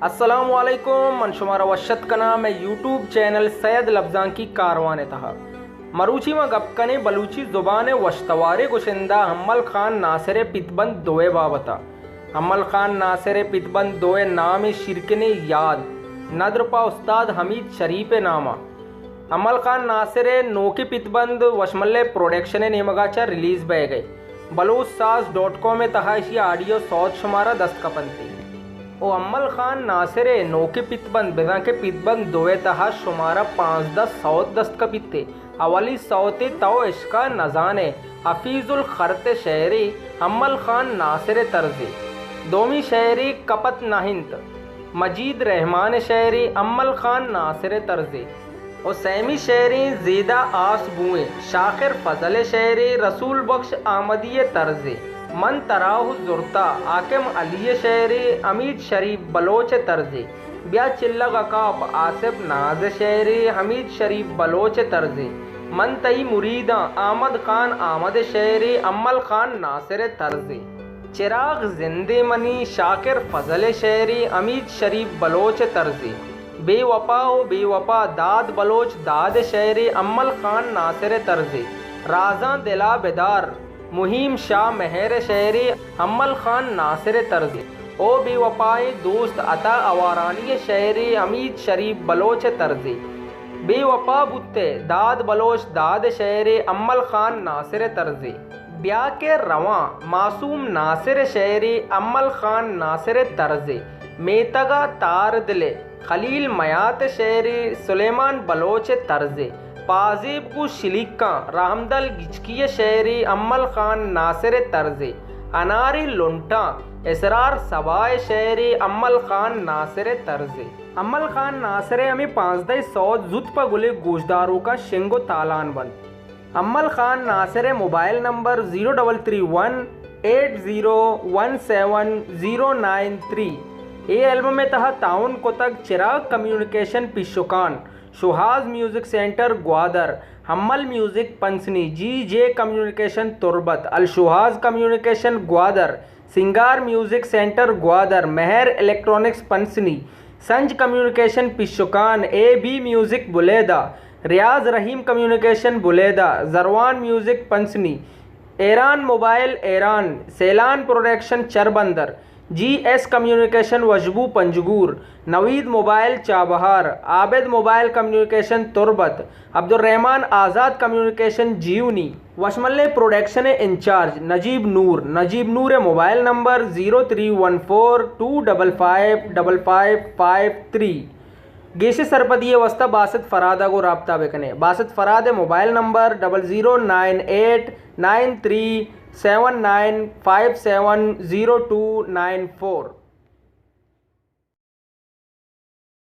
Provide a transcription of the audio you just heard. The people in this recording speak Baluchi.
السلام علیکم، من شمارا وش اتک کناں مئے یوٹیوب چینل سید لبزانکی کاروان ءِ تہا۔ مروچی ما گپ کنیں بلوچی زبان ءِ وشتواریں گشندہ حمل خان ناصر ءِ پتبند دو ءِ بابت ءَ۔ حمل خان ناصر ءِ پتبند دو ءِ نام ءِ شیرکنیں یاد ندر پہ استاد حمید شریف ءِ نام ءَ۔ حمل خان ناصر ءِ نوکیں پتبند وشملے پروڈکشن ءِ نیمگ ءَ چہ ریلیز بئیگ ءَ۔ بلوچ ساز ڈاٹ کام ءِ تہا ایشی آڈیو سوت شمارا دست کپنت۔ او حمل خان ناصر ءِ نوکیں پتبند، بزاں کہ پتبند دو ءِ تہا شمارا پانزدہ سوت دست کپیت۔ اولی سوتے تو اشکا نزانے، حفیظ الخرت ءِ شعرے، حمل خان ناصر ءِ طرزے۔ دومی شعرے کپت نہ انت، مجید رحمان ءِ شعرے، حمل خان ناصر ءِ طرزے۔ و سیمی شعریں زیدہ آس بوئیں، شاخر فضل ءِ شعرے، رسول بخش احمدی ءِ طرزے۔ من ترا ہو زرتا، حاکم علی ءِ شعرے، حمید شریف بلوچ ءِ طرزے۔ بیا چلگ ءَ کاپ، آصف ناز ءِ شعرے، حمید شریف بلوچ ءِ طرزے۔ من تئی مریداں، احمد خان احمد ءِ شعرے، حمل خان ناصر ءِ طرزے۔ چراغ زندے منی، شاکر فضل ءِ شعرے، حمید شریف بلوچ ءِ طرزے۔ بے وفا و بے وفا، داد بلوچ داد ءِ شعرے، حمل خان ناصر ءِ طرزے۔ رازاں دلا بدار، مہیم شاہ مہر ءِ شعرے، حمل خان ناصر ءِ طرزے۔ او بے وفائیں دوست، عطا آوارانی ءِ شعرے، حمید شریف بلوچ ءِ طرزے۔ بے وفا بوتے، داد بلوچ داد ءِ شعرے، حمل خان ناصر ءِ طرزے۔ بیا کہ رواں، معصوم ناصر ءِ شعرے، حمل خان ناصر ءِ طرزے۔ میتگ ءَ تار دلے، خلیل میات ءِ شعرے، سلیمان بلوچ ءِ طرزے۔ پازیب گوں شلیکاں، رحمدل گچکی ءِ شعرے، حمل خان ناصر ءِ طرزے۔ اناریں لنٹاں، اسرار صبا ءِ شعرے، حمل خان ناصر ءِ طرزے۔ حمل خان ناصر ءِ ہمے پانزدہ سوت زوت پہ گلیں گوشداروکاں شنگ و تالان بنت۔ حمل خان ناصر ءِ mobile number zero double three one eight zero one seven zero nine three. اے البم ءِ تہا تعاون کتگ چراغ کمیونیکیشن پیشکان، Shohaz music centre Gwadar, Hammal music پنسنی، جی جے کمیونیکیشن تربت، الشوہاز کمیونیکیشن گوادر، سنگار میوزک سینٹر گوادر، مہر electronics Pasni, Sanj communication Peshkan, A B music Buleda, Riaz Rahim communication Buleda, Zarwan music Pasni, Iran mobile Iran, Sailan production Charbandar, G S communication Washbod Panjgur, Naveed mobile Chabahar, Abid mobile communication Turbat, Abdul Rahman Azad communication Jiwani. وشملے پروڈکشن ءِ انچارج نجیب نور، نجیب نور ءِ mobile number zero three one four two double five double five five three. گیشیں سرپدی ءِ واستہ باسط فرہاد ءَ گوں رابطہ بہ کن ئے۔ باسط فرہاد ءِ mobile number double zero nine eight nine three seven nine five seven zero two nine four.